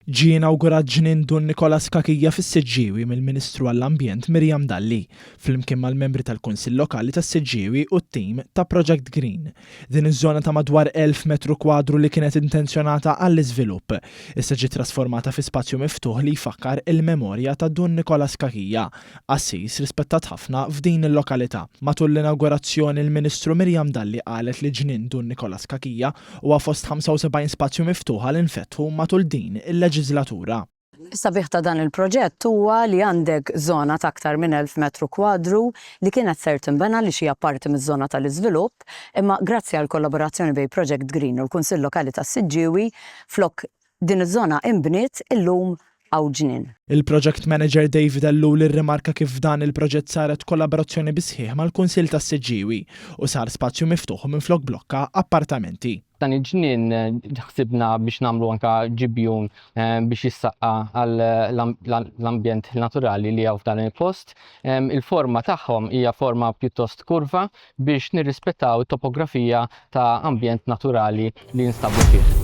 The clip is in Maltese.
Ġie inawgurat Ġnien Dun Nikolas Cachia fis-Siġġiewi mill-Ministru għall-Ambjent Miriam Dalli, flimkien mal-membri tal-Kunsill Lokali tas-Siġġiewi u t-tim ta' Project Green. Din iż-żona ta' madwar 1,000 metru kwadru li kienet intenzjonata għall-iżvilupp, issa ġiet trasformata fi spazju miftuħ li jfakkar il-memorja ta' Dun Nikolas Cachia, qassis rispettat ħafna f'din il-lokalità. Matul l-inawgurazzjoni l-Ministru Miriam Dalli qalet li Ġnien Dun Nikolas Cachia huwa fost 75 spazju miftuħa li nfetħu matul din il-leġiżlatura. Is-sabiħ ta' dan il-proġett huwa li għandek żona ta' aktar minn 1,000 metru kwadru li kienet ser tinbena li hija parti miż-żona tal-iżvilupp, imma grazzi għall-kollaborazzjoni bejn Project Green u l-Kunsill Lokali tas-Siġġiewi, flok din iż-żona inbniet, illum hawn ġnien. Il-Project Manager David Ellul irrimarka kif f'dan il-proġett saret kollaborazzjoni bis-sħiħ mal-Kunsill tas-Siġġiewi u sar spazju miftuħ minflok blokka appartamenti. Dan il-ġnien ħsibna biex nagħmlu anke ġibjun biex jissaqqa għall-ambjent naturali li hawn f'dan il-post. Il-forma tagħhom hija forma pjuttost kurva biex nirrispettaw it-topografija ta' ambjent naturali li jinstabu fih.